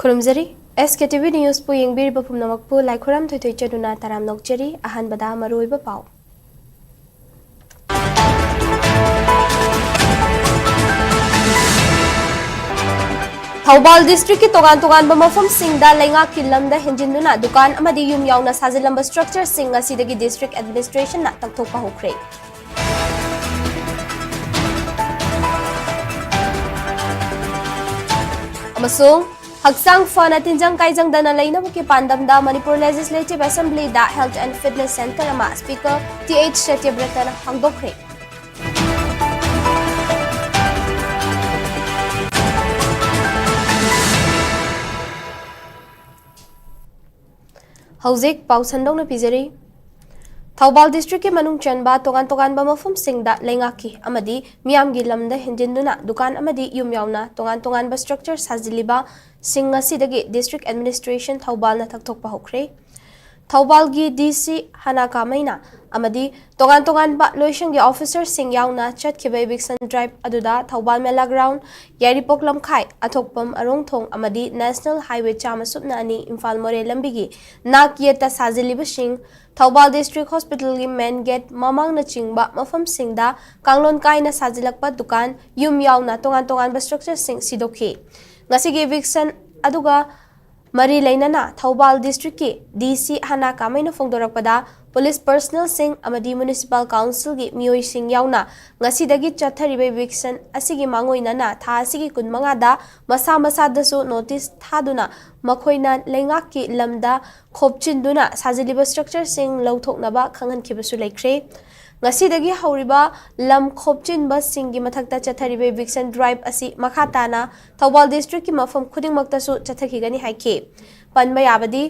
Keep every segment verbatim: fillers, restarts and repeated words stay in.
ꯈꯨꯔꯨꯝꯖꯔꯤ꯫ ꯑꯦꯁ ꯀꯦ T V ꯅ꯭ꯌꯨꯁꯄꯨ ꯌꯦꯡꯕꯤꯔꯤꯕ ꯄꯨꯝꯅꯃꯛꯄꯨ ꯂꯥꯏꯈꯨꯔꯝ ꯊꯣꯏꯊꯣꯏ ꯆꯅꯨꯅ ꯇꯔꯥꯝꯅ ꯑꯣꯛꯆꯔꯤ꯫ ꯑꯍꯥꯟꯕꯗ ꯃꯔꯨꯑꯣꯏꯕ ꯄꯥꯎ꯫ ꯊꯧꯕꯥꯜ ꯗꯤꯁꯇ꯭ꯔꯤꯛꯀꯤ ꯇꯣꯉꯥꯟ ꯇꯣꯉꯥꯟꯕ ꯃꯐꯝꯁꯤꯡꯗ ꯂꯩꯉꯥꯛꯀꯤ ꯂꯝꯗ ꯍꯦꯟꯖꯤꯟꯗꯨꯅ ꯗꯨꯀꯥꯟ ꯑꯃꯗꯤ ꯌꯨꯝ ꯌꯥꯎꯅ ꯁꯥꯖꯤꯜꯂꯝꯕ ꯁ꯭ꯇ꯭ꯔꯛꯆꯔꯁꯤꯡ ꯉꯁꯤꯗꯒꯤ ꯗꯤꯁꯇ꯭ꯔꯤꯛ ꯑꯦꯗꯃꯤꯅꯤꯁꯇ꯭ꯔꯦꯁꯟꯅ ꯇꯛꯊꯣꯛꯄ ꯍꯧꯈ꯭ꯔꯦ꯫ ꯑꯃꯁꯨꯡ ꯍꯛꯆꯥꯡ ꯐꯅ ꯇꯤꯟꯖꯪ ꯀꯥꯏꯖꯪꯗꯅ ꯂꯩꯅꯕꯒꯤ ꯄꯥꯟꯗꯝꯗ ꯃꯅꯤꯄꯨꯔ ꯂꯦꯖꯤꯁꯂꯦꯇꯤꯚ ꯑꯦꯁꯦꯝꯕ꯭ꯂꯤꯗ ꯍꯦꯜꯊ ꯑꯦꯟ ꯐꯤꯠꯅꯦꯁ ꯁꯦꯟꯇꯔ ꯑꯃ ꯁ꯭ꯄꯤꯀꯔ ꯇꯤ ꯑꯩꯆ ꯁꯇ꯭ꯌꯕ꯭ꯔꯇꯅ ꯍꯥꯡꯗꯣꯛꯈ꯭ꯔꯦ꯫ ꯍꯧꯖꯤꯛ ꯄꯥꯎ ꯁꯟꯗꯣꯛꯅ ꯄꯤꯖꯔꯤ꯫ ꯊꯧꯕꯥꯜ ꯗꯤꯁꯇ꯭ꯔꯤꯛꯀꯤ ꯃꯅꯨꯡ ꯆꯟꯕ ꯇꯣꯉꯥꯟ ꯇꯣꯉꯥꯟꯕ ꯃꯐꯝꯁꯤꯡꯗ ꯂꯩꯉꯥꯛꯀꯤ ꯑꯃꯗꯤ ꯃꯤꯌꯥꯝꯒꯤ ꯂꯝꯗ ꯍꯦꯟꯖꯤꯟꯗꯨꯅ ꯗꯨꯀꯥꯟ ꯑꯃꯗꯤ ꯌꯨꯝ ꯌꯥꯎꯅ ꯇꯣꯉꯥꯟ ꯇꯣꯉꯥꯟꯕ ꯁ꯭ꯇ꯭ꯔꯛꯆꯔ ꯁꯥꯖꯤꯜꯂꯤꯕꯁꯤꯡ ꯉꯁꯤꯗꯒꯤ ꯗꯤꯁꯇ꯭ꯔꯤꯛ ꯑꯦꯗꯃꯤꯅꯤꯁꯇ꯭ꯔꯦꯁꯟ ꯊꯧꯕꯥꯜꯅ ꯇꯛꯊꯣꯛꯄ ꯍꯧꯈ꯭ꯔꯦ꯫ ꯊꯧꯕꯥꯜꯒꯤ ꯗꯤ ꯁꯤ ꯍꯅꯥ ꯀꯥꯃꯩꯅ ꯑꯃꯗꯤ ꯇꯣꯉꯥꯟ ꯇꯣꯉꯥꯟꯕ ꯂꯣꯏꯁꯪꯒꯤ ꯑꯣꯐꯤꯁꯔꯁꯤꯡ ꯌꯥꯎꯅ ꯆꯠꯈꯤꯕ ꯏꯚꯤꯛꯁꯟ ꯗ꯭ꯔꯥꯏꯚ ꯑꯗꯨꯗ ꯊꯧꯕꯥꯜ ꯃꯦꯂꯥ ꯒ꯭ꯔꯥꯎꯟ, ꯌꯥꯏꯔꯤꯄꯣꯛ ꯂꯝꯈꯥꯏ, ꯑꯊꯣꯛꯄꯝ ꯑꯔꯣꯡꯊꯣꯡ ꯑꯃꯗꯤ ꯅꯦꯁꯅꯦꯜ ꯍꯥꯏꯋꯦ ꯆꯥꯝꯃ ꯁꯨꯞꯅ ꯑꯅꯤ ꯏꯝꯐꯥꯜ ꯃꯣꯔꯦ ꯂꯝꯕꯤꯒꯤ ꯅꯥꯛ ꯌꯦꯠꯇ ꯁꯥꯖꯤꯜꯂꯤꯕꯁꯤꯡ ꯊꯧꯕꯥꯜ ꯗꯤꯁꯇ꯭ꯔꯤꯛ ꯍꯣꯁꯄꯤꯇꯥꯜꯒꯤ ꯃꯦꯟ ꯒꯦꯠ ꯃꯃꯥꯡꯅꯆꯤꯡꯕ ꯃꯐꯝꯁꯤꯡꯗ ꯀꯥꯡꯂꯣꯟ ꯀꯥꯏꯅ ꯁꯥꯖꯤꯜꯂꯛꯄ ꯗꯨꯀꯥꯟ, ꯌꯨꯝ ꯌꯥꯎꯅ ꯇꯣꯉꯥꯟ ꯇꯣꯉꯥꯟꯕ ꯁ꯭ꯇ꯭ꯔꯛꯆꯔꯁꯤꯡ ꯁꯤꯗꯣꯛꯈꯤ꯫ ꯉꯁꯤꯒꯤ ꯏꯚꯤꯛꯁꯟ ꯑꯗꯨꯒ ꯃꯔꯤ ꯂꯩꯅꯅ ꯊꯧꯕꯥꯜ ꯗꯤꯁꯇ꯭ꯔꯤꯛꯀꯤ ꯗꯤ ꯁꯤ ꯍꯅꯥ ꯀꯥꯃꯩꯅ ꯐꯣꯡꯗꯣꯔꯛꯄꯗ, ꯄꯨꯂꯤꯁ ꯄꯔꯁꯅꯦꯜꯁꯤꯡ ꯑꯃꯗꯤ ꯃ꯭ꯌꯨꯅꯤꯁꯤꯄꯥꯜ ꯀꯥꯎꯟꯁꯤꯜꯒꯤ ꯃꯤꯑꯣꯏꯁꯤꯡ ꯌꯥꯎꯅ ꯉꯁꯤꯗꯒꯤ ꯆꯠꯊꯔꯤꯕ ꯏꯚꯤꯛꯁꯟ ꯑꯁꯤꯒꯤ ꯃꯥꯡꯑꯣꯏꯅꯅ ꯊꯥ ꯑꯁꯤꯒꯤ ꯀꯨꯟꯃꯉꯥꯗ ꯃꯁꯥ ꯃꯁꯥꯗꯁꯨ ꯅꯣꯇꯤꯁ ꯊꯥꯗꯨꯅ ꯃꯈꯣꯏꯅ ꯂꯩꯉꯥꯛꯀꯤ ꯂꯝꯗ ꯈꯣꯞꯆꯤꯟꯗꯨꯅ ꯁꯥꯖꯤꯜꯂꯤꯕ ꯁ꯭ꯇ꯭ꯔꯛꯆꯔꯁꯤꯡ ꯂꯧꯊꯣꯛꯅꯕ ꯈꯪꯍꯟꯈꯤꯕꯁꯨ ꯂꯩꯈ꯭ꯔꯦ꯫ ꯉꯁꯤꯗꯒꯤ ꯍꯧꯔꯤꯕ ꯂꯝ ꯈꯣꯞꯆꯤꯟꯕꯁꯤꯡꯒꯤ ꯃꯊꯛꯇ ꯆꯠꯊꯔꯤꯕ ꯏꯚꯤꯛꯁꯟ ꯗ꯭ꯔꯥꯏꯚ ꯑꯁꯤ ꯃꯈꯥ ꯇꯥꯅ ꯊꯧꯕꯥꯜ ꯗꯤꯁꯇ꯭ꯔꯤꯛꯀꯤ ꯃꯐꯝ ꯈꯨꯗꯤꯡꯃꯛꯇꯁꯨ ꯆꯠꯊꯈꯤꯒꯅꯤ ꯍꯥꯏꯈꯤ꯫ ꯄꯟꯕ ꯌꯥꯕꯗꯤ,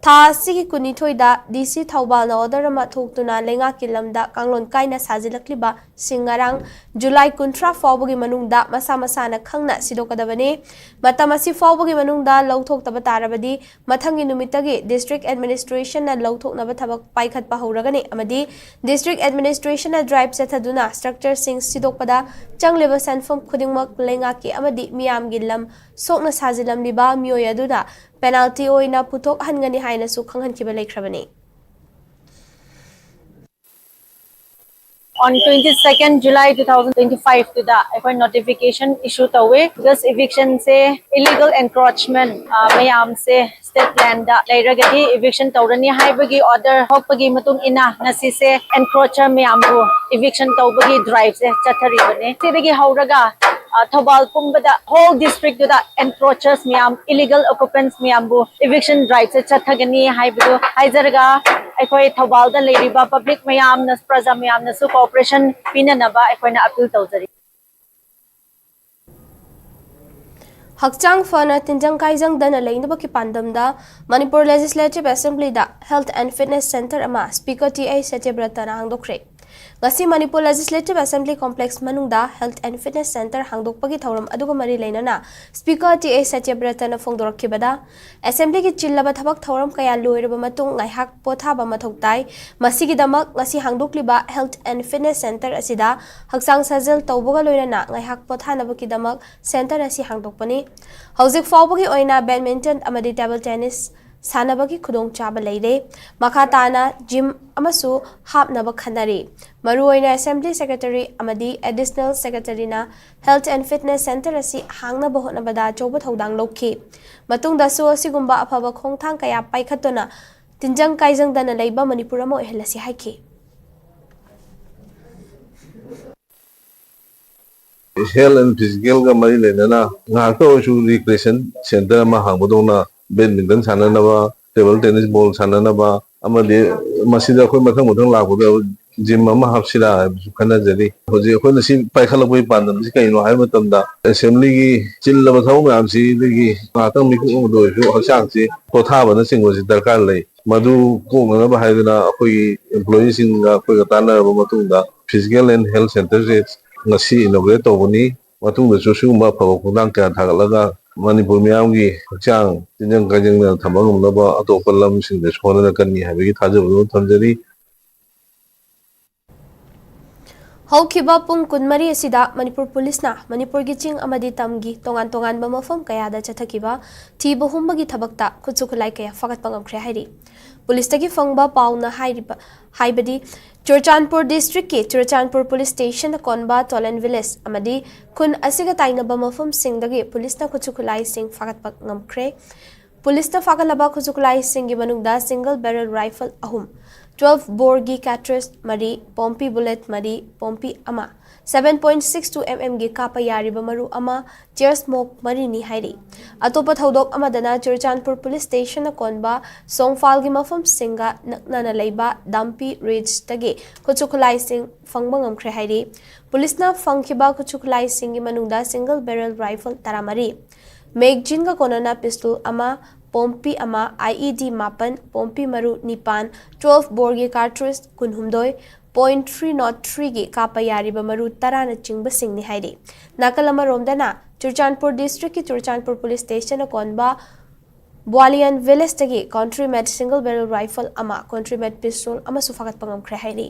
ꯊꯥ ꯑꯁꯤꯒꯤ ꯀꯨꯟꯅꯤꯊꯣꯏꯗ ꯗꯤ ꯁꯤ ꯊꯧꯕꯥꯜꯅ ꯑꯣꯔꯗꯔ ꯑꯃ ꯊꯣꯛꯇꯨꯅ ꯂꯩꯉꯥꯛꯀꯤ ꯂꯝꯗ ꯀꯥꯡꯂꯣꯟ ꯀꯥꯏꯅ ꯁꯥꯖꯤꯜꯂꯛꯂꯤꯕꯁꯤꯡ ꯉꯔꯥꯡ ꯖꯨꯂꯥꯏ ꯀꯨꯟꯊ꯭ꯔꯥ ꯐꯥꯎꯕꯒꯤ ꯃꯅꯨꯡꯗ ꯃꯁꯥ ꯃꯁꯥꯅ ꯈꯪꯅ ꯁꯤꯗꯣꯛꯀꯗꯕꯅꯤ꯫ ꯃꯇꯝ ꯑꯁꯤ ꯐꯥꯎꯕꯒꯤ ꯃꯅꯨꯡꯗ ꯂꯧꯊꯣꯛꯇꯕ ꯇꯥꯔꯕꯗꯤ ꯃꯊꯪꯒꯤ ꯅꯨꯃꯤꯠꯇꯒꯤ ꯗꯤꯁꯇ꯭ꯔꯤꯛ ꯑꯦꯗꯃꯤꯅꯤꯁꯇ꯭ꯔꯦꯁꯟꯅ ꯂꯧꯊꯣꯛꯅꯕ ꯊꯕꯛ ꯄꯥꯏꯈꯠꯄ ꯍꯧꯔꯒꯅꯤ ꯑꯃꯗꯤ ꯗꯤꯁꯇ꯭ꯔꯤꯛ ꯑꯦꯗꯃꯤꯅꯤꯁꯇ꯭ꯔꯦꯁꯟꯅ ꯗ꯭ꯔꯥꯏꯚ ꯆꯠꯊꯗꯨꯅ ꯁ꯭ꯇ꯭ꯔꯛꯆꯔꯁꯤꯡ ꯁꯤꯗꯣꯛꯄꯗ ꯆꯪꯂꯤꯕ ꯁꯦꯟꯐꯝ ꯈꯨꯗꯤꯡꯃꯛ ꯂꯩꯉꯥꯛꯀꯤ ꯑꯃꯗꯤ ꯃꯤꯌꯥꯝꯒꯤ ꯂꯝ ꯁꯣꯛꯅ ꯁꯥꯖꯤꯜꯂꯝꯂꯤꯕ ꯃꯤꯑꯣꯏ ꯑꯗꯨꯅ penalty ꯑꯣꯏꯅ ꯄꯨꯊꯣꯛꯍꯟꯒꯅꯤ ꯍꯥꯏꯅꯁꯨ ꯈꯪꯍꯟꯈꯤꯕ ꯂꯩꯈ꯭ꯔꯕꯅꯤ꯫ On twenty second July two thousand twenty five ꯇꯨꯗ ꯑꯩꯈꯣꯏ notification issue ꯇꯧꯋꯦ꯫ Because evictionꯁꯦ, illegal encroachment ꯃꯌꯥꯝꯁꯦ state landꯗ ꯂꯩꯔꯒꯗꯤ eviction ꯇꯧꯔꯅꯤ ꯍꯥꯏꯕꯒꯤ order ꯊꯣꯛꯄꯒꯤ ꯃꯇꯨꯡ ꯏꯟꯅ ꯉꯁꯤꯁꯦ encroacher ꯃꯌꯥꯝꯕꯨ eviction ꯇꯧꯕꯒꯤ driveꯁꯦ ꯆꯠꯊꯔꯤꯕꯅꯤ꯫ ꯁꯤꯗꯒꯤ ꯍꯧꯔꯒ ꯊꯧꯕꯥꯜ ꯄꯨꯝꯕꯗ, whole districtꯇꯨꯗ encroachers ꯃꯌꯥꯝ, illegal occupants ꯃꯌꯥꯝꯕꯨ eviction driveꯁꯦ ꯆꯠꯊꯒꯅꯤ ꯍꯥꯏꯕꯗꯨ ꯍꯥꯏꯖꯔꯒ, ꯑꯩꯈꯣꯏ ꯊꯧꯕꯥꯜꯗ ꯂꯩꯔꯤꯕ public ꯃꯌꯥꯝꯅ, ꯄ꯭ꯔꯖꯥ ꯃꯌꯥꯝꯅꯁꯨ cooperation ꯄꯤꯅꯅꯕ ꯑꯩꯈꯣꯏꯅ appeal ꯇꯧꯖꯔꯤ꯫ ꯍꯛꯆꯥꯡ ꯐꯅ ꯇꯤꯟꯖꯪ ꯀꯥꯏꯖꯪꯗꯅ ꯂꯩꯅꯕꯒꯤ ꯄꯥꯟꯗꯝꯗ Manipur Legislative Assemblyꯗ Health and Fitness Centre ꯑꯃ Speaker T I ꯁꯇ꯭ꯌꯕ꯭ꯔꯇꯅ ꯍꯥꯡꯗꯣꯛꯈ꯭ꯔꯦ꯫ ꯉꯁꯤ ꯃꯅꯤꯄꯨꯔ Legislative Assembly Complex ꯃꯅꯨꯡꯗ Health and Fitness Centre ꯍꯥꯡꯗꯣꯛꯄꯒꯤ ꯊꯧꯔꯝ ꯑꯗꯨꯒ ꯃꯔꯤ ꯂꯩꯅꯅ Speaker T I ꯁꯇ꯭ꯌꯕ꯭ꯔꯇꯅ ꯐꯣꯡꯗꯣꯔꯛꯈꯤꯕꯗ, Assemblyꯒꯤ ꯆꯤꯜꯂꯕ ꯊꯕꯛ ꯊꯧꯔꯝ ꯀꯌꯥ ꯂꯣꯏꯔꯕ ꯃꯇꯨꯡ ꯉꯥꯏꯍꯥꯛ ꯄꯣꯊꯥꯕ ꯃꯊꯧ ꯇꯥꯏ꯫ ꯃꯁꯤꯒꯤꯗꯃꯛ ꯉꯁꯤ ꯍꯥꯡꯗꯣꯛꯂꯤꯕ Health and Fitness Centre ꯑꯁꯤꯗ ꯍꯛꯆꯥꯡ ꯁꯥꯖꯦꯜ ꯇꯧꯕꯒ ꯂꯣꯏꯅꯅ ꯉꯥꯏꯍꯥꯛ ꯄꯣꯊꯥꯅꯕꯒꯤꯗꯃꯛ centre ꯑꯁꯤ ꯍꯥꯡꯗꯣꯛꯄꯅꯤ꯫ ꯍꯧꯖꯤꯛ ꯐꯥꯎꯕꯒꯤ ꯑꯣꯏꯅ badminton ꯑꯃꯗꯤ table tennis ꯁꯥꯟꯅꯕꯒꯤ ꯈꯨꯗꯣꯡꯆꯥꯕ ꯂꯩꯔꯦ꯫ ꯃꯈꯥ ꯇꯥꯅ gym ꯑꯃꯁꯨ ꯍꯥꯞꯅꯕ ꯈꯟꯅꯔꯤ꯫ ꯃꯔꯨꯑꯣꯏꯅ Assembly Secretary ꯑꯃꯗꯤ Additional Secretaryꯅ Health and Fitness Centre ꯑꯁꯤ ꯍꯥꯡꯅꯕ ꯍꯣꯠꯅꯕꯗ ꯑꯆꯧꯕ ꯊꯧꯗꯥꯡ ꯂꯧꯈꯤ꯫ ꯃꯇꯨꯡꯗꯁꯨ ꯑꯁꯤꯒꯨꯝꯕ ꯑꯐꯕ ꯈꯣꯡꯊꯥꯡ ꯀꯌꯥ ꯄꯥꯏꯈꯠꯇꯨꯅ ꯇꯤꯟꯖꯪ ꯀꯥꯏꯖꯪꯗꯅ ꯂꯩꯕ ꯃꯅꯤꯄꯨꯔ ꯑꯃ ꯑꯣꯏꯍꯜꯂꯁꯤ ꯍꯥꯏꯈꯤ꯫ Health and Physicalꯒ ꯃꯔꯤ ꯂꯩꯅꯅ ꯉꯥꯏꯍꯥꯛꯇ ꯑꯣꯏꯔꯁꯨ recreation centre ꯑꯃ ꯍꯥꯡꯕꯗꯧꯅ badminton ꯁꯥꯟꯅꯅꯕ, table tennis ball ꯁꯥꯟꯅꯅꯕ, ꯑꯃꯗꯤ ꯃꯁꯤꯗ ꯑꯩꯈꯣꯏ ꯃꯊꯪ ꯃꯊꯪ ꯂꯥꯛꯄꯗ gym ꯑꯃ ꯍꯥꯞꯁꯤꯔꯥ ꯍꯥꯏꯕꯁꯨ ꯈꯟꯅꯖꯔꯤ꯫ ꯍꯧꯖꯤꯛ ꯑꯩꯈꯣꯏꯅ ꯁꯤ ꯄꯥꯏꯈꯠꯂꯛꯄꯒꯤ ꯄꯥꯟꯗꯝꯁꯤ ꯀꯩꯅꯣ ꯍꯥꯏꯕ ꯃꯇꯝꯗ, Assemblyꯒꯤ ꯆꯤꯜꯂꯕ ꯊꯕꯛ ꯃꯌꯥꯝꯁꯤꯗꯒꯤ ꯉꯥꯏꯍꯥꯛꯇꯪ ꯃꯤꯀꯨꯞ ꯑꯃꯗ ꯑꯣꯏꯔꯁꯨ ꯍꯛꯆꯥꯡꯁꯤ ꯄꯣꯊꯥꯕꯅꯆꯤꯡꯕꯁꯤ ꯗꯔꯀꯥꯔ ꯂꯩ꯫ ꯃꯗꯨ ꯀꯣꯛꯅꯅꯕ ꯍꯥꯏꯗꯨꯅ ꯑꯩꯈꯣꯏꯒꯤ employeeꯁꯤꯡꯒ ꯑꯩꯈꯣꯏꯒ ꯇꯥꯟꯅꯔꯕ ꯃꯇꯨꯡꯗ Physical and Health Centreꯁꯦ ꯉꯁꯤ inaugurate ꯇꯧꯕꯅꯤ꯫ ꯃꯇꯨꯡꯗꯁꯨ ꯁꯤꯒꯨꯝꯕ ꯑꯐꯕ ꯈꯣꯡꯊꯥꯡ ꯀꯌꯥ ꯊꯥꯡꯒꯠꯂꯒ ꯃꯅꯤꯄꯨꯔ ꯃꯤꯌꯥꯝꯒꯤ ꯍꯛꯆꯥꯡ ꯇꯤꯟꯖꯪ ꯀꯥꯏꯖꯪꯗꯅ ꯊꯝꯕ ꯉꯝꯅꯕ ꯑꯇꯣꯞꯄ ꯂꯝꯁꯤꯡꯗꯁꯨ ꯍꯣꯠꯅꯔꯛꯀꯅꯤ ꯍꯥꯏꯕꯒꯤ ꯊꯥꯖꯕ ꯑꯗꯨ ꯊꯝꯖꯔꯤ꯫ ꯍꯧꯈꯤꯕ ꯄꯨꯡ ꯀꯨꯟꯃꯔꯤ ꯑꯁꯤꯗ ꯃꯅꯤꯄꯨꯔ ꯄꯨꯂꯤꯁꯅ ꯃꯅꯤꯄꯨꯔꯒꯤ ꯆꯤꯡ ꯑꯃꯗꯤ ꯇꯝꯒꯤ ꯇꯣꯉꯥꯟ ꯇꯣꯉꯥꯟꯕ ꯃꯐꯝ ꯀꯌꯥꯗ ꯆꯠꯊꯈꯤꯕ ꯊꯤꯕ ꯍꯨꯝꯕꯒꯤ ꯊꯕꯛꯇ ꯈꯨꯠꯁꯨ ꯈꯨꯠꯂꯥꯏ ꯀꯌꯥ ꯐꯥꯒꯠꯄ ꯉꯝꯈ꯭ꯔꯦ ꯍꯥꯏꯔꯤ꯫ ꯄꯨꯂꯤꯁꯇꯒꯤ ꯐꯪꯕ ꯄꯥꯎꯅ ꯍꯥꯏꯔꯤꯕ, ꯍꯥꯏꯕꯗꯤ ꯆꯨꯔꯆꯥꯟꯄꯨꯔ ꯗꯤꯁꯇ꯭ꯔꯤꯛꯀꯤ ꯆꯨꯔꯆꯥꯟꯄꯨꯔ ꯄꯨꯂꯤꯁ ꯁ꯭ꯇꯦꯁꯟꯗ ꯀꯣꯟꯕ ꯇꯣꯂꯦꯟ ꯚꯤꯂꯦꯖ ꯑꯃꯗꯤ ꯈꯨꯟ ꯑꯁꯤꯒ ꯇꯥꯏꯅꯕ ꯃꯐꯝꯁꯤꯡꯗꯒꯤ ꯄꯨꯂꯤꯁꯅ ꯈꯨꯠꯁꯨ ꯈꯨꯠꯂꯥꯏꯁꯤꯡ ꯐꯥꯒꯠꯄ ꯉꯝꯈ꯭ꯔꯦ꯫ ꯄꯨꯂꯤꯁꯅ ꯐꯥꯒꯠꯂꯕ ꯈꯨꯠꯁꯨ ꯈꯨꯠꯂꯥꯏꯁꯤꯡꯒꯤ ꯃꯅꯨꯡꯗ ꯁꯤꯡꯒꯜ ꯕꯦꯔꯦꯜ ꯔꯥꯏꯐꯜ ꯑꯍꯨꯝ, ꯇ꯭ꯋꯦꯜꯐ ꯕꯣꯔꯒꯤ ꯀꯥꯔꯇ꯭ꯔꯤꯖ ꯃꯔꯤ, ꯄꯣꯝꯄꯤ ꯕꯨꯂꯦꯠ ꯃꯔꯤ, ꯄꯣꯝꯄꯤ ꯑꯃ, seven point six two mm ꯒꯤ ꯀꯥꯞꯄ ꯌꯥꯔꯤꯕ ꯃꯔꯨ ꯑꯃ, ꯆꯦꯌꯔ ꯁ꯭ꯃꯣꯛ ꯃꯔꯤꯅꯤ ꯍꯥꯏꯔꯤ꯫ ꯑꯇꯣꯞꯄ ꯊꯧꯗꯣꯛ ꯑꯃꯗꯅ ꯆꯨꯔꯆꯥꯟꯄꯨꯔ ꯄꯨꯂꯤꯁ ꯁ꯭ꯇꯦꯁꯟꯅ ꯀꯣꯟꯕ ꯁꯣꯡꯐꯥꯜꯒꯤ ꯃꯐꯝꯁꯤꯡꯒ ꯅꯛꯅꯅ ꯂꯩꯕ ꯗꯥꯝꯄꯤ ꯔꯤꯖꯇꯒꯤ ꯈꯨꯠꯁꯨ ꯈꯨꯠꯂꯥꯏꯁꯤꯡ ꯐꯪꯕ ꯉꯝꯈ꯭ꯔꯦ ꯍꯥꯏꯔꯤ꯫ ꯄꯨꯂꯤꯁꯅ ꯐꯪꯈꯤꯕ ꯈꯨꯠꯁꯨ ꯈꯨꯠꯂꯥꯏꯁꯤꯡꯒꯤ ꯃꯅꯨꯡꯗ ꯁꯤꯡꯒꯜ ꯕꯦꯔꯦꯜ ꯔꯥꯏꯐꯜ ꯇꯔꯥꯃꯔꯤ, ꯃꯦꯒꯖꯤꯟꯒ ꯀꯣꯟꯅꯅ ꯄꯤꯁꯇꯣꯜ ꯑꯃ, ꯄꯣꯝꯄꯤ ꯑꯃ, IED ꯃꯥꯄꯟ, ꯄꯣꯝꯄꯤ ꯃꯔꯨ ꯅꯤꯄꯥꯟ, ꯇ꯭ꯋꯦꯜꯐ ꯕꯣꯔꯒꯤ ꯀꯥꯔꯇ꯭ꯔꯤꯖ ꯀꯨꯟꯍꯨꯝꯗꯣꯏ, point three not three ꯒꯤ ꯀꯥꯞꯄ ꯌꯥꯔꯤꯕ ꯃꯔꯨ ꯇꯔꯥꯅꯆꯤꯡꯕꯁꯤꯡꯅꯤ ꯍꯥꯏꯔꯤ꯫ ꯅꯥꯀꯜ ꯑꯃꯔꯣꯝꯗꯅ ꯆꯨꯔꯆꯥꯟꯄꯨꯔ ꯗꯤꯁꯇ꯭ꯔꯤꯛꯀꯤ ꯆꯨꯔꯆꯥꯟꯄꯨꯔ ꯄꯨꯂꯤꯁ ꯁ꯭ꯇꯦꯁꯟꯅ ꯀꯣꯟꯕ ꯕ꯭ꯋꯥꯂꯤꯌꯥꯟ ꯚꯤꯂꯦꯖꯇꯒꯤ ꯀꯟꯇ꯭ꯔꯤ ꯃꯦꯠ ꯁꯤꯡꯒꯜ ꯕꯦꯔꯦꯜ ꯔꯥꯏꯐꯜ ꯑꯃ, ꯀꯟꯇ꯭ꯔꯤ ꯃꯦꯠ ꯄꯤꯁꯇꯣꯜ ꯑꯃꯁꯨ ꯐꯥꯒꯠꯄ ꯉꯝꯈ꯭ꯔꯦ ꯍꯥꯏꯔꯤ꯫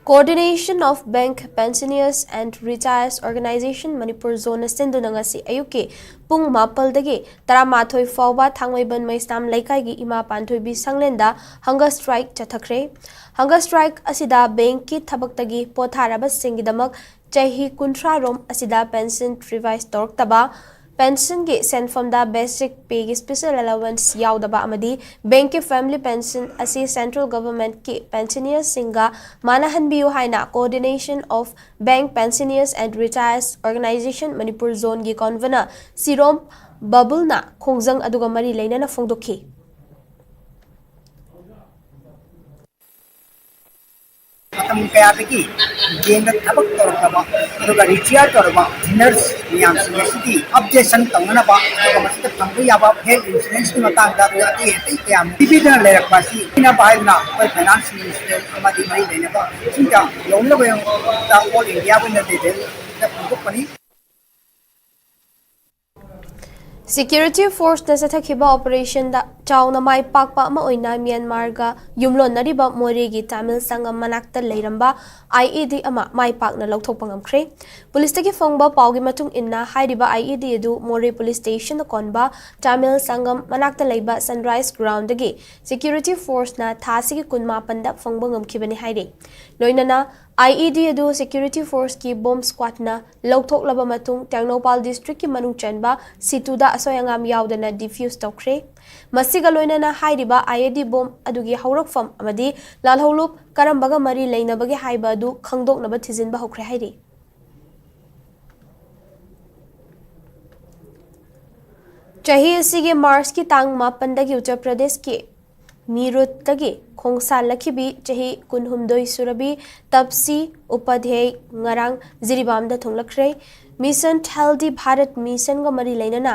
Coordination of Bank Pensioners and Retires Organization Manipur Zone ꯅ ꯁꯤꯟꯗꯨꯅ ꯉꯁꯤ ꯑꯌꯨꯛꯀꯤ ꯄꯨꯡ ꯃꯥꯄꯜꯗꯒꯤ ꯇꯔꯥꯃꯥꯊꯣꯏ ꯐꯥꯎꯕ ꯊꯥꯡꯃꯩꯕꯟ ꯃꯩꯁꯅꯥꯝ ꯂꯩꯀꯥꯏꯒꯤ ꯏꯃꯥ ꯄꯥꯟꯊꯣꯏꯕꯤ ꯁꯪꯂꯦꯟꯗ hunger strike ꯆꯠꯊꯈ꯭ꯔꯦ꯫ Hunger strike ꯑꯁꯤꯗ ꯕꯦꯡꯛꯀꯤ ꯊꯕꯛꯇꯒꯤ ꯄꯣꯊꯥꯔꯕꯁꯤꯡꯒꯤꯗꯃꯛ ꯆꯍꯤ ꯀꯨꯟꯊ꯭ꯔꯥ ꯔꯣꯝ ꯑꯁꯤꯗ ꯄꯦꯟꯁꯟ ꯔꯤꯚꯥꯏꯁ ꯇꯧꯔꯛꯇꯕ, ꯄꯦꯟꯁꯟꯒꯤ ꯁꯦꯟꯐꯝꯗ ꯕꯦꯁꯤꯛ ꯄꯦꯒꯤ ꯁ꯭ꯄꯦꯁꯦꯜ ꯑꯦꯂꯥꯋꯦꯟꯁ ꯌꯥꯎꯗꯕ ꯑꯃꯗꯤ ꯕꯦꯡꯛꯀꯤ ꯐꯦꯃꯤꯂꯤ ꯄꯦꯟꯁꯟ ꯑꯁꯤ ꯁꯦꯟꯇ꯭ꯔꯦꯜ ꯒꯚꯔꯟꯃꯦꯟꯠꯀꯤ ꯄꯦꯟꯁꯅꯤꯌꯔꯁꯤꯡꯒ ꯃꯥꯟꯅꯍꯟꯕꯤꯌꯨ ꯍꯥꯏꯅ Coordination of Bank Pensioners and Retires Organization Manipur Zone ꯒꯤ ꯀꯟꯚꯦꯅꯔ ꯁꯤꯔꯣꯝ ꯕꯕꯨꯜꯅ ꯈꯣꯡꯖꯪ ꯑꯗꯨꯒ ꯃꯔꯤ ꯂꯩꯅꯅ ꯐꯣꯡꯗꯣꯛꯈꯤ꯫ ꯃꯇꯝ ꯀꯌꯥꯗꯒꯤ ꯕꯦꯡꯗ ꯊꯕꯛ ꯇꯧꯔꯛꯇꯕ ꯑꯗꯨꯒ ꯔꯤꯇꯤꯌꯔ ꯇꯧꯔꯕ ꯅꯔꯁ ꯃꯌꯥꯝꯁꯤꯡ ꯑꯁꯤꯒꯤ ꯑꯞꯗꯦꯁꯟ ꯇꯧꯅꯅꯕ ꯑꯗꯨꯒ ꯃꯁꯤꯗ ꯐꯪꯕ ꯌꯥꯕ ꯍꯦꯜꯊ ꯏꯟꯁꯨꯔꯦꯟꯁꯀꯤ ꯃꯇꯥꯡꯗ ꯑꯗꯨꯒ ꯑꯇꯩ ꯑꯇꯩ ꯀꯌꯥ ꯄꯤꯕꯤꯗꯨꯅ ꯂꯩꯔꯛꯄ ꯑꯁꯤ ꯄꯤꯅꯕ ꯍꯥꯏꯗꯨꯅ ꯑꯩꯈꯣꯏ ꯐꯥꯏꯅꯥꯟꯁ ꯃꯤꯅꯤꯁꯇꯔ ꯑꯃꯗꯤ ꯃꯔꯤ ꯂꯩꯅꯕ ꯁꯤꯡꯗ ꯂꯧꯅꯕꯒꯤꯗꯃꯛꯇ ꯑꯣꯜ ꯏꯟꯗꯤꯌꯥꯒꯤ ꯑꯣꯏꯅ ꯂꯦꯚꯦꯜꯗ ꯐꯣꯡꯗꯣꯛꯄꯅꯤ꯫ ꯁꯦꯀ꯭ꯌꯨꯔꯤꯇꯤ ꯐꯣꯔꯁꯅ ꯆꯠꯊꯈꯤꯕ ꯑꯣꯄꯔꯦꯁꯟꯗ ꯆꯥꯎꯅ ꯃꯥꯏ ꯄꯥꯛꯄ ꯑꯃ ꯑꯣꯏꯅ ꯃ꯭ꯌꯥꯟꯃꯥꯔꯒ ꯌꯨꯝꯂꯣꯟꯅꯔꯤꯕ ꯃꯣꯔꯦꯒꯤ ꯇꯥꯃꯤꯜ ꯁꯪꯒꯝ ꯃꯅꯥꯛꯇ ꯂꯩꯔꯝꯕ IED ꯑꯃ ꯃꯥꯏ ꯄꯥꯛꯅ ꯂꯧꯊꯣꯛꯄ ꯉꯝꯈ꯭ꯔꯦ꯫ ꯄꯨꯂꯤꯁꯇꯒꯤ ꯐꯪꯕ ꯄꯥꯎꯒꯤ ꯃꯇꯨꯡ ꯏꯟꯅ, ꯍꯥꯏꯔꯤꯕ IED ꯑꯗꯨ ꯃꯣꯔꯦ ꯄꯨꯂꯤꯁ ꯁ꯭ꯇꯦꯁꯟꯗ ꯀꯣꯟꯕ ꯇꯥꯃꯤꯜ ꯁꯪꯒꯝ ꯃꯅꯥꯛꯇ ꯂꯩꯕ ꯁꯟꯔꯥꯏꯁ ꯒ꯭ꯔꯥꯎꯟꯗꯒꯤ ꯁꯦꯀ꯭ꯌꯨꯔꯤꯇꯤ ꯐꯣꯔꯁꯅ ꯊꯥ ꯑꯁꯤꯒꯤ ꯀꯨꯟꯃꯥꯄꯟꯗ ꯐꯪꯕ ꯉꯝꯈꯤꯕꯅꯤ ꯍꯥꯏꯔꯤ꯫ ꯂꯣꯏꯅꯅ IED ꯑꯗꯨ ꯁꯦꯀ꯭ꯌꯨꯔꯤꯇꯤ ꯐꯣꯔꯁꯀꯤ ꯕꯣꯝ ꯁ꯭ꯀ꯭ꯋꯥꯗꯅ ꯂꯧꯊꯣꯛꯂꯕ ꯃꯇꯨꯡ, ꯇꯦꯡꯅꯧꯄꯥꯜ ꯗꯤꯁꯇ꯭ꯔꯤꯛꯀꯤ ꯃꯅꯨꯡ ꯆꯟꯕ ꯁꯤꯇꯨꯗ ꯑꯁꯣꯏ ꯑꯉꯥꯝ ꯌꯥꯎꯗꯅ ꯗꯤꯐ꯭ꯌꯨꯁ ꯇꯧꯈ꯭ꯔꯦ꯫ ꯃꯁꯤꯒ ꯂꯣꯏꯅꯅ ꯍꯥꯏꯔꯤꯕ IED ꯕꯣꯝ ꯑꯗꯨꯒꯤ ꯍꯧꯔꯛꯐꯝ ꯑꯃꯗꯤ ꯂꯥꯜꯍꯧꯂꯨꯞ ꯀꯔꯝꯕꯒ ꯃꯔꯤ ꯂꯩꯅꯕꯒꯦ ꯍꯥꯏꯕ ꯑꯗꯨ ꯈꯪꯗꯣꯛꯅꯕ ꯊꯤꯖꯤꯟꯕ ꯍꯧꯈ꯭ꯔꯦ ꯍꯥꯏꯔꯤ꯫ ꯆꯍꯤ ꯑꯁꯤꯒꯤ ꯃꯥꯔꯆꯀꯤ ꯇꯥꯡ ꯃꯥꯄꯟꯗꯒꯤ ꯎꯠꯇꯔ ꯄ꯭ꯔꯗꯦꯁꯀꯤ ꯃꯤꯔꯨꯠꯇꯒꯤ ꯈꯣꯡꯁꯥꯜꯂꯛꯈꯤꯕꯤ ꯆꯍꯤ ꯀꯨꯟꯍꯨꯝꯗꯣꯏ ꯁꯨꯔꯕꯤ ꯇꯞꯁꯤ ꯎꯄꯥꯙ꯭ꯌꯥꯌ ꯉꯔꯥꯡ ꯖꯤꯔꯤꯕꯥꯝꯗ ꯊꯨꯡꯂꯛꯈ꯭ꯔꯦ꯫ ꯃꯤꯁꯟ ꯍꯦꯜꯗꯤ ꯚꯥꯔꯠ ꯃꯤꯁꯟꯒ ꯃꯔꯤ ꯂꯩꯅꯅ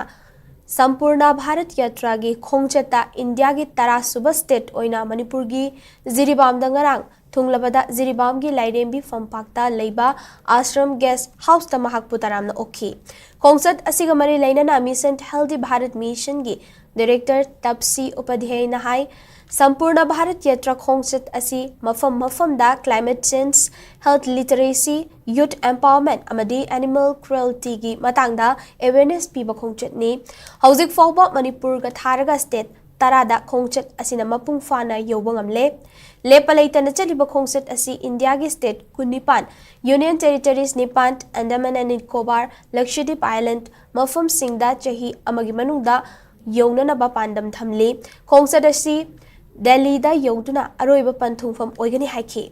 ꯁꯝꯄꯨꯔꯅ ꯚꯥꯔꯠ ꯌꯥꯇ꯭ꯔꯥꯒꯤ ꯈꯣꯡꯆꯠꯇ ꯏꯟꯗꯤꯌꯥꯒꯤ ꯇꯔꯥꯁꯨꯕ ꯁ꯭ꯇꯦꯠ ꯑꯣꯏꯅ ꯃꯅꯤꯄꯨꯔꯒꯤ ꯖꯤꯔꯤꯕꯥꯝꯗ ꯉꯔꯥꯡ ꯊꯨꯡꯂꯕꯗ ꯖꯤꯔꯤꯕꯥꯝꯒꯤ ꯂꯥꯏꯔꯦꯝꯕꯤ ꯐꯝꯄꯥꯛꯇ ꯂꯩꯕ ꯑꯥꯁ꯭ꯔꯝ ꯒꯦꯁ꯭ꯠ ꯍꯥꯎꯁꯇ ꯃꯍꯥꯛꯄꯨ ꯇꯔꯥꯝꯅ ꯑꯣꯛꯈꯤ꯫ ꯈꯣꯡꯆꯠ ꯑꯁꯤꯒ ꯃꯔꯤ ꯂꯩꯅꯅ ꯃꯤꯁꯟ ꯍꯦꯜꯗꯤ ꯚꯥꯔꯠ ꯃꯤꯁꯟꯒꯤ ꯗꯥꯏꯔꯦꯛꯇꯔ ꯇꯞꯁꯤ ꯎꯄꯥꯙ꯭ꯌꯥꯌꯅ ꯍꯥꯏ, ꯁꯝꯄꯨꯔꯅ ꯚꯥꯔꯠ ꯌꯥꯇ꯭ꯔꯥ ꯈꯣꯡꯆꯠ ꯑꯁꯤ ꯃꯐꯝ ꯃꯐꯝꯗ climate change, health literacy, youth empowerment ꯑꯃꯗꯤ animal crueltyꯒꯤ ꯃꯇꯥꯡꯗ awareness ꯄꯤꯕ ꯈꯣꯡꯆꯠꯅꯤ꯫ ꯍꯧꯖꯤꯛ ꯐꯥꯎꯕ ꯃꯅꯤꯄꯨꯔꯒ ꯊꯥꯔꯒ ꯁ꯭ꯇꯦꯠ ꯇꯔꯥꯗ ꯈꯣꯡꯆꯠ ꯑꯁꯤꯅ ꯃꯄꯨꯡ ꯐꯥꯅ ꯌꯧꯕ ꯉꯝꯂꯦ꯫ ꯂꯦꯞꯄ ꯂꯩꯇꯅ ꯆꯠꯂꯤꯕ ꯈꯣꯡꯆꯠ ꯑꯁꯤ ꯏꯟꯗꯤꯌꯥꯒꯤ ꯁ꯭ꯇꯦꯠ ꯀꯨꯟꯅꯤꯄꯥꯟ, Union Territories ꯅꯤꯄꯥꯟ, Andaman and Nicobar, Lakshadweep Island ꯃꯐꯝꯁꯤꯡꯗ ꯆꯍꯤ ꯑꯃꯒꯤ ꯃꯅꯨꯡꯗ ꯌꯧꯅꯅꯕ ꯄꯥꯟꯗꯝ ꯊꯝꯂꯤ꯫ ꯈꯣꯡꯆꯠ ꯑꯁꯤ ꯗꯦꯜꯂꯤꯗ ꯌꯧꯗꯨꯅ ꯑꯔꯣꯏꯕ ꯄꯟꯊꯨꯡꯐꯝ ꯑꯣꯏꯒꯅꯤ ꯍꯥꯏꯈꯤ꯫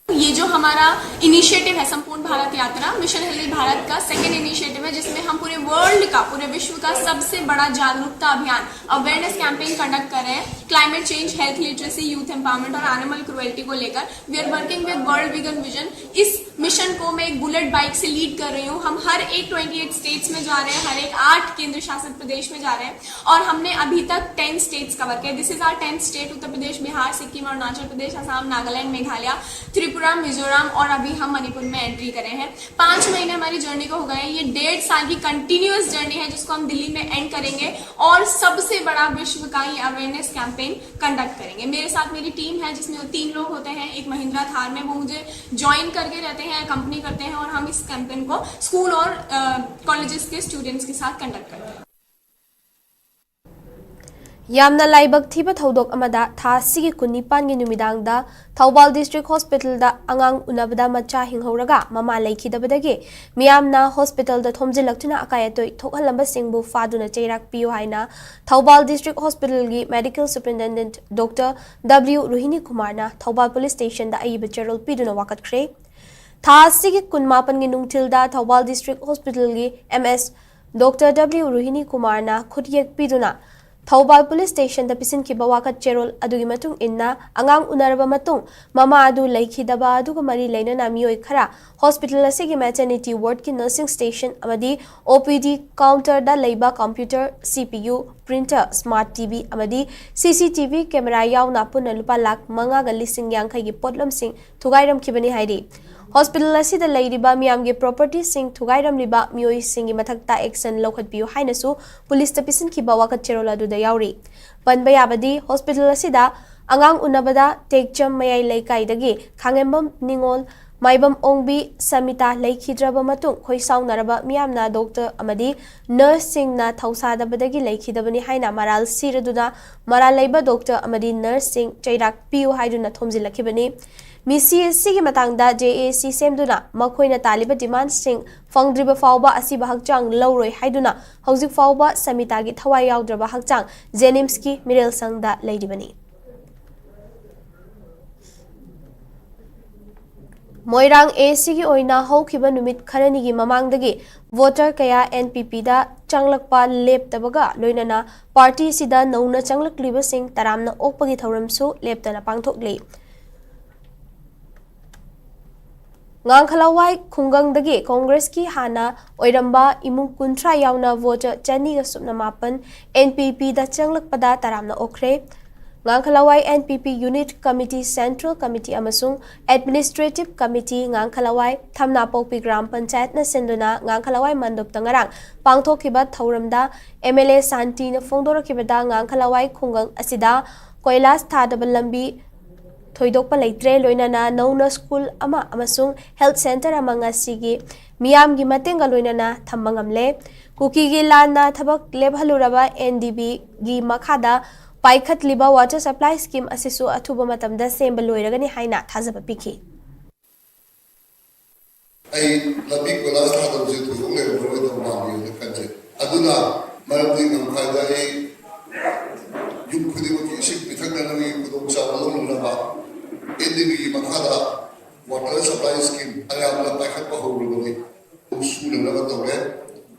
ये जो हमारा इनिशिएटिव है संपूर्ण भारत यात्रा, मिशन हेल्दी भारत का सेकंड इनिशिएटिव है, जिसमें हम पूरे वर्ल्ड का, पूरे विश्व का सबसे बड़ा जागरूकता अभियान, अवेयरनेस कैंपेन कंडक्ट कर रहे हैं climate change, health literacy, youth empowerment और एनिमल क्रुएल्टी को लेकर। We are working with World Vegan Vision। इस मिशन को मैं एक बुलेट बाइक से लीड कर रही हूँ। हम हर एक ट्वेंटी एट स्टेट्स में जा रहे हैं, हर एक आठ केंद्र शासित प्रदेश में जा रहे हैं और हमने अभी तक टेन स्टेट्स कवर किया। This is our tenth state, Uttar Pradesh, Bihar, Sikkim, Arunachal Pradesh, Assam, Nagaland, Meghalaya. Tripura, Mizoram और अभी हम मणिपुर में एंट्री करे हैं। पाँच महीने हमारी जर्नी को हो गए हैं। ये डेढ़ साल की कंटिन्यूअस जर्नी है, जिसको हम दिल्ली में एंड करेंगे और सबसे बड़ा विश्व का ये अवेयरनेस कैंपेन कंडक्ट करेंगे। मेरे साथ मेरी टीम है, जिसमें वो तीन लोग होते हैं। एक महिंद्रा थार में वो मुझे ज्वाइन करके रहते हैं, कंपनी करते हैं, और हम इस कैंपेन को स्कूल और कॉलेजेस के स्टूडेंट्स के साथ कंडक्ट करते हैं। ꯌꯥꯝꯅ ꯂꯥꯏꯕꯛ ꯊꯤꯕ ꯊꯧꯗꯣꯛ ꯑꯃꯗ ꯊꯥ ꯑꯁꯤꯒꯤ ꯀꯨꯟꯅꯤꯄꯥꯟꯒꯤ ꯅꯨꯃꯤꯗꯥꯡꯗ ꯊꯧꯕꯥꯜ ꯗꯤꯁꯇ꯭ꯔꯤꯛ ꯍꯣꯁꯄꯤꯇꯥꯜꯗ ꯑꯉꯥꯡ ꯎꯅꯕꯗ ꯃꯆꯥ ꯍꯤꯡꯍꯧꯔꯒ ꯃꯃꯥ ꯂꯩꯈꯤꯗꯕꯗꯒꯤ ꯃꯤꯌꯥꯝꯅ ꯍꯣꯁꯄꯤꯇꯥꯜꯗ ꯊꯣꯝꯖꯤꯜꯂꯛꯇꯨꯅ ꯑꯀꯥꯏ ꯑꯇꯣꯏ ꯊꯣꯛꯍꯜꯂꯝꯕꯁꯤꯡꯕꯨ ꯐꯥꯗꯨꯅ ꯆꯩꯔꯥꯛ ꯄꯤꯌꯨ ꯍꯥꯏꯅ ꯊꯧꯕꯥꯜ ꯗꯤꯁꯇ꯭ꯔꯤꯛ ꯍꯣꯁꯄꯤꯇꯥꯜꯒꯤ ꯃꯦꯗꯤꯀꯦꯜ ꯁꯨꯄꯔꯤꯟꯇꯦꯟꯗꯦꯟꯠ ꯗꯣꯛꯇꯔ ꯗꯕ꯭ꯂꯤꯎ ꯔꯣꯍꯤꯅꯤ ꯀꯨꯃꯥꯔꯅ ꯊꯧꯕꯥꯜ ꯄꯨꯂꯤꯁ ꯁ꯭ꯇꯦꯁꯟꯗ ꯑꯏꯕ ꯆꯦꯔꯣꯜ ꯄꯤꯗꯨꯅ ꯋꯥꯀꯠꯈ꯭ꯔꯦ꯫ ꯊꯥ ꯑꯁꯤꯒꯤ ꯀꯨꯟꯃꯥꯄꯟꯒꯤ ꯅꯨꯡꯊꯤꯜꯗ ꯊꯧꯕꯥꯜ ꯗꯤꯁꯇ꯭ꯔꯤꯛ ꯍꯣꯁꯄꯤꯇꯥꯜꯒꯤ ꯑꯦꯝ ꯑꯦꯁ ꯗꯣꯛꯇꯔ ꯗꯕ꯭ꯂꯤꯎ ꯔꯣꯍꯤꯅꯤ ꯀꯨꯃꯥꯔꯅ ꯈꯨꯠꯌꯦꯛ ꯄꯤꯗꯨꯅ ꯊꯧꯕꯥꯜ ꯄꯨꯂꯤꯁ ꯁ꯭ꯇꯦꯁꯟꯗ ꯄꯤꯁꯤꯟꯈꯤꯕ ꯋꯥꯀꯠ ꯆꯦꯔꯣꯜ ꯑꯗꯨꯒꯤ ꯃꯇꯨꯡ ꯏꯟꯅ ꯑꯉꯥꯡ ꯎꯅꯔꯕ ꯃꯇꯨꯡ ꯃꯃꯥ ꯑꯗꯨ ꯂꯩꯈꯤꯗꯕ ꯑꯗꯨꯒ ꯃꯔꯤ ꯂꯩꯅꯅ ꯃꯤꯑꯣꯏ ꯈꯔ ꯍꯣꯁꯄꯤꯇꯥꯜ ꯑꯁꯤꯒꯤ ꯃꯦꯇꯔꯅꯤꯇꯤ ꯋꯥꯔꯗꯀꯤ ꯅꯔꯁꯤꯡ ꯁ꯭ꯇꯦꯁꯟ ꯑꯃꯗꯤ ꯑꯣ ꯄꯤ ꯗꯤ ꯀꯥꯎꯟꯇꯔꯗ ꯂꯩꯕ computer, C P U, printer, smart T V ꯑꯃꯗꯤ C C T V camera ꯌꯥꯎꯅ ꯄꯨꯟꯅ ꯂꯨꯄꯥ ꯂꯥꯈ ꯃꯉꯥꯒ ꯂꯤꯁꯤꯡ ꯌꯥꯡꯈꯩꯒꯤ ꯄꯣꯠꯂꯝꯁꯤꯡ ꯊꯨꯒꯥꯏꯔꯝꯈꯤꯕꯅꯤ ꯍꯥꯏꯔꯤ꯫ ꯍꯣꯁꯄꯤꯇꯥꯜ ꯑꯁꯤꯗ ꯂꯩꯔꯤꯕ ꯃꯤꯌꯥꯝꯒꯤ ꯄ꯭ꯔꯣꯄꯔꯇꯤꯁꯤꯡ ꯊꯨꯒꯥꯏꯔꯝꯂꯤꯕ ꯃꯤꯑꯣꯏꯁꯤꯡꯒꯤ ꯃꯊꯛꯇ ꯑꯦꯛꯁꯟ ꯂꯧꯈꯠꯄꯤꯌꯨ ꯍꯥꯏꯅꯁꯨ ꯄꯨꯂꯤꯁꯇ ꯄꯤꯁꯤꯟꯈꯤꯕ ꯋꯥꯀꯠ ꯆꯦꯔꯣꯜ ꯑꯗꯨꯗ ꯌꯥꯎꯔꯤ꯫ ꯄꯟꯕ ꯌꯥꯕꯗꯤ, ꯍꯣꯁꯄꯤꯇꯥꯜ ꯑꯁꯤꯗ ꯑꯉꯥꯡ ꯎꯅꯕꯗ ꯇꯦꯛꯆꯝ ꯃꯌꯥꯏ ꯂꯩꯀꯥꯏꯗꯒꯤ ꯈꯥꯉꯦꯝꯕꯝ ꯅꯤꯉꯣꯜ, ꯃꯥꯏꯕꯝ ꯑꯣꯡꯕꯤ ꯁꯃꯤꯇꯥ ꯂꯩꯈꯤꯗ꯭ꯔꯕ ꯃꯇꯨꯡ ꯈꯣꯏꯁꯥꯎꯅꯔꯕ ꯃꯤꯌꯥꯝꯅ ꯗꯣꯛꯇꯔ ꯑꯃꯗꯤ ꯅꯔꯁꯁꯤꯡꯅ ꯊꯧꯁꯥꯗꯕꯗꯒꯤ ꯂꯩꯈꯤꯗꯕꯅꯤ ꯍꯥꯏꯅ ꯃꯔꯥꯜ ꯁꯤꯔꯗꯨꯅ ꯃꯔꯥꯜ ꯂꯩꯕ ꯗꯣꯛꯇꯔ ꯑꯃꯗꯤ ꯅꯔꯁꯁꯤꯡ ꯆꯩꯔꯥꯛ ꯄꯤꯌꯨ ꯍꯥꯏꯗꯨꯅ ꯊꯣꯝꯖꯤꯜꯂꯛꯈꯤꯕꯅꯤ꯫ ꯃꯤꯁꯤ ꯑꯁꯤꯒꯤ ꯃꯇꯥꯡꯗ ꯖꯦ ꯑꯦ ꯁꯤ ꯁꯦꯝꯗꯨꯅ ꯃꯈꯣꯏꯅ ꯇꯥꯜꯂꯤꯕ ꯗꯤꯃꯥꯟꯁꯤꯡ ꯐꯪꯗ꯭ꯔꯤꯕ ꯐꯥꯎꯕ ꯑꯁꯤꯕ ꯍꯛꯆꯥꯡ ꯂꯧꯔꯣꯏ ꯍꯥꯏꯗꯨꯅ ꯍꯧꯖꯤꯛ ꯐꯥꯎꯕ ꯁꯃꯤꯇꯥꯒꯤ ꯊꯋꯥꯏ ꯌꯥꯎꯗ꯭ꯔꯕ ꯍꯛꯆꯥꯡ ꯖꯦꯅꯤꯝꯁꯀꯤ ꯃꯤꯔꯦꯜ ꯁꯪꯗ ꯂꯩꯔꯤꯕꯅꯤ꯫ ꯃꯣꯏꯔꯥꯡ ꯑꯦ ꯁꯤꯒꯤ ꯑꯣꯏꯅ ꯍꯧꯈꯤꯕ ꯅꯨꯃꯤꯠ ꯈꯔꯅꯤꯒꯤ ꯃꯃꯥꯡꯗꯒꯤ ꯚꯣꯇꯔ ꯀꯌꯥ ꯑꯦꯟ ꯄꯤ ꯄꯤꯗ ꯆꯪꯂꯛꯄ ꯂꯦꯞꯇꯕꯒ ꯂꯣꯏꯅꯅ ꯄꯥꯔꯇꯤ ꯑꯁꯤꯗ ꯅꯧꯅ ꯆꯪꯂꯛꯂꯤꯕꯁꯤꯡ ꯇꯔꯥꯝꯅ ꯑꯣꯛꯄꯒꯤ ꯊꯧꯔꯝꯁꯨ ꯂꯦꯞꯇꯅ ꯄꯥꯡꯊꯣꯛꯂꯤ꯫ ꯉꯥꯡꯈꯂꯋꯥꯏ ꯈꯨꯡꯒꯪꯗꯒꯤ ꯀꯣꯡꯒ꯭ꯔꯦꯁꯀꯤ ꯍꯥꯟꯅ ꯑꯣꯏꯔꯝꯕ ꯏꯃꯨꯡ ꯀꯨꯟꯊ꯭ꯔꯥ ꯌꯥꯎꯅ ꯚꯣꯇꯔ ꯆꯅꯤꯒ ꯁꯨꯞꯅ ꯃꯥꯄꯟ ꯑꯦꯟ ꯄꯤ ꯄꯤꯗ ꯆꯪꯂꯛꯄꯗ ꯇꯔꯥꯝꯅ ꯑꯣꯛꯈ꯭ꯔꯦ꯫ ꯉꯥꯡꯈꯂꯋꯥꯏ N P P Unit Committee, Central Committee ꯑꯃꯁꯨꯡ Administrative Committee, ꯉꯥꯡꯈꯂꯋꯥꯏ ꯊꯝꯅꯥꯄꯣꯛꯄꯤ ꯒ꯭ꯔꯥꯝ ꯄꯟꯆꯥꯌꯠꯅ ꯁꯤꯟꯗꯨꯅ ꯉꯥꯡꯈꯂꯋꯥꯏ ꯃꯟꯗꯣꯞꯇ ꯉꯔꯥꯡ ꯄꯥꯡꯊꯣꯛꯈꯤꯕ ꯊꯧꯔꯝꯗ M L A ꯁꯥꯟꯇꯤꯅ ꯐꯣꯡꯗꯣꯔꯛꯈꯤꯕꯗ, ꯉꯥꯡꯈꯂꯋꯥꯏ ꯈꯨꯡꯒꯪ ꯑꯁꯤꯗ ꯀꯣꯏꯂꯥꯁ ꯊꯥꯗꯕ ꯂꯝꯕꯤ ꯊꯣꯏꯗꯣꯛꯄ ꯂꯩꯇ꯭ꯔꯦ, ꯂꯣꯏꯅꯅ ꯅꯧꯅ ꯁ꯭ꯀꯨꯜ ꯑꯃ ꯑꯃꯁꯨꯡ health centre ꯑꯃ ꯉꯁꯤꯒꯤ ꯃꯤꯌꯥꯝꯒꯤ ꯃꯇꯦꯡꯒ ꯂꯣꯏꯅꯅ ꯊꯝꯕ ꯉꯝꯂꯦ꯫ ꯀꯨꯀꯤꯒꯤ ꯂꯥꯟꯅ ꯊꯕꯛ ꯂꯦꯞꯍꯜꯂꯨꯔꯕ N D B ꯒꯤ ꯃꯈꯥꯗ ꯄꯥꯏꯈꯠꯂꯤꯕ water supply scheme ꯑꯁꯤꯁꯨ ꯑꯊꯨꯕ ꯃꯇꯝꯗ ꯁꯦꯝꯕ ꯂꯣꯏꯔꯒꯅꯤ ꯍꯥꯏꯅ ꯊꯥꯖꯕ ꯄꯤꯈꯤ꯫ ꯑꯩ ꯂꯝꯕꯤ ꯀꯣꯏꯂꯥꯁ ꯊꯥꯗꯕꯁꯦ ꯊꯣꯏꯗꯣꯛ ꯂꯩꯔꯝꯃꯔꯣꯏꯗꯧ ꯃꯥꯜꯂꯤꯅ ꯈꯟꯖꯩ꯫ ꯑꯗꯨꯅ ꯃꯔꯝꯗꯤ ꯉꯝꯈꯥꯏꯗ ꯑꯩ ꯌꯨꯝ ꯈꯨꯗꯤꯡꯃꯛꯀꯤ ꯏꯁꯤꯡ ꯄꯤꯊꯛꯅꯅꯕꯒꯤ ꯈꯨꯗꯣꯡꯆꯥꯕ ꯂꯧꯅꯅꯕ N D B ꯒꯤ ꯃꯈꯥꯗ water supply scheme ꯑꯌꯥꯝꯕ ꯄꯥꯏꯈꯠꯄ ꯍꯧꯔꯕꯅꯤ꯫ ꯁꯨꯅꯅꯕ ꯇꯧꯔꯦ꯫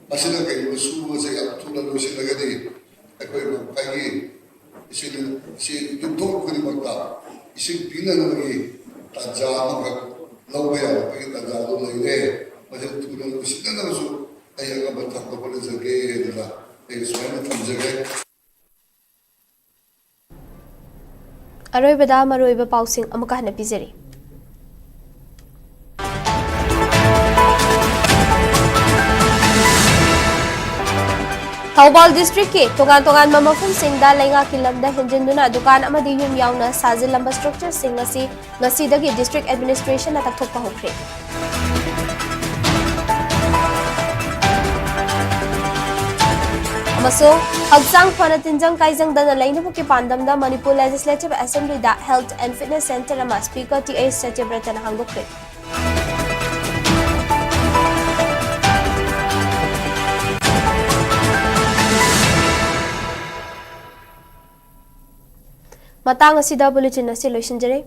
ꯃꯁꯤꯅ ꯀꯩꯒꯨꯝꯕ ꯁꯨꯕꯁꯦ ꯌꯥꯝ ꯊꯨꯅ ꯂꯣꯏꯁꯤꯜꯂꯒꯗꯤ ꯑꯩꯈꯣꯏ ꯉꯝꯈꯥꯏꯒꯤ ꯏꯁꯤꯡ, ꯏꯁꯤꯡ ꯌꯨꯝꯊꯣꯡ ꯈꯨꯗꯤꯡꯃꯛꯇ ꯏꯁꯤꯡ ꯄꯤꯅꯅꯕꯒꯤ ꯇꯥꯟꯖꯥ ꯑꯃꯈꯛ ꯂꯧꯕ ꯌꯥꯔꯛꯄꯒꯤ ꯇꯥꯟꯖꯥꯗꯨ ꯂꯩꯔꯦ꯫ ꯃꯁꯤ ꯊꯨꯅ ꯂꯣꯏꯁꯤꯟꯅꯅꯕꯁꯨ ꯑꯩ ꯑꯉꯝꯕ ꯊꯥꯡꯅ ꯍꯣꯠꯅꯖꯒꯦ ꯍꯥꯏꯗꯅ ꯑꯩ ꯁꯨꯃꯥꯏꯅ ꯊꯝꯖꯒꯦ꯫ ꯑꯔꯣꯏꯕꯗ ꯃꯔꯨꯑꯣꯏꯕ ꯄꯥꯎꯁꯤꯡ ꯑꯃꯨꯛꯀ ꯍꯟꯅ ꯄꯤꯖꯔꯤ꯫ ꯊꯧꯕꯥꯜ district ꯀꯤ ꯇꯣꯉꯥꯟ ꯇꯣꯉꯥꯟꯕ ꯃꯐꯝꯁꯤꯡꯗ ꯂꯩꯉꯥꯛꯀꯤ ꯂꯝꯗ ꯍꯦꯟꯖꯤꯟꯗꯨꯅ ꯗꯨꯀꯥꯟ ꯑꯃꯗꯤ ꯌꯨꯝ ꯌꯥꯎꯅ ꯁꯥꯖꯤꯜꯂꯝꯕ structure ꯁꯤꯡ ꯑꯁꯤ ꯉꯁꯤꯗꯒꯤ district administration ꯅ ꯇꯛꯊꯣꯛꯄ ꯍꯧꯈ꯭ꯔꯦ꯫ ꯑꯃꯁꯨꯡ ꯍꯛꯆꯥꯡ ꯐꯅ ꯇꯤꯟꯖꯪ ꯀꯥꯏꯖꯪꯗꯅ ꯂꯩꯅꯕꯒꯤ ꯄꯥꯟꯗꯝꯗ Manipur Legislative Assembly the Health and Fitness Centre ꯑꯃ Speaker T H ꯁꯇ꯭ꯌꯕ꯭ꯔꯇꯅ ꯍꯥꯡꯗꯣꯛꯈ꯭ꯔꯦ꯫ ꯃꯇꯥꯡ ꯑꯁꯤꯗ bulletin ꯑꯁꯤ ꯂꯣꯏꯁꯤꯟꯖꯔꯦ꯫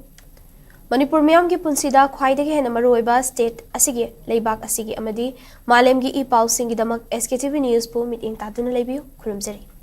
ꯃꯅꯤꯄꯨꯔ ꯃꯤꯌꯥꯝꯒꯤ ꯄꯨꯟꯁꯤꯗ ꯈ꯭ꯋꯥꯏꯗꯒꯤ ꯍꯦꯟꯅ ꯃꯔꯨꯑꯣꯏꯕ state ꯑꯁꯤꯒꯤ, ꯂꯩꯕꯥꯛ ꯑꯁꯤꯒꯤ ꯑꯃꯗꯤ ꯃꯥꯂꯦꯝꯒꯤ E ꯄꯥꯎꯁꯤꯡꯒꯤꯗꯃꯛ S K T V News ꯄꯨ ꯃꯤꯠꯌꯦꯡ ꯇꯥꯗꯨꯅ ꯂꯩꯕꯤꯌꯨ꯫ ꯈꯨꯔꯨꯝꯖꯔꯤ꯫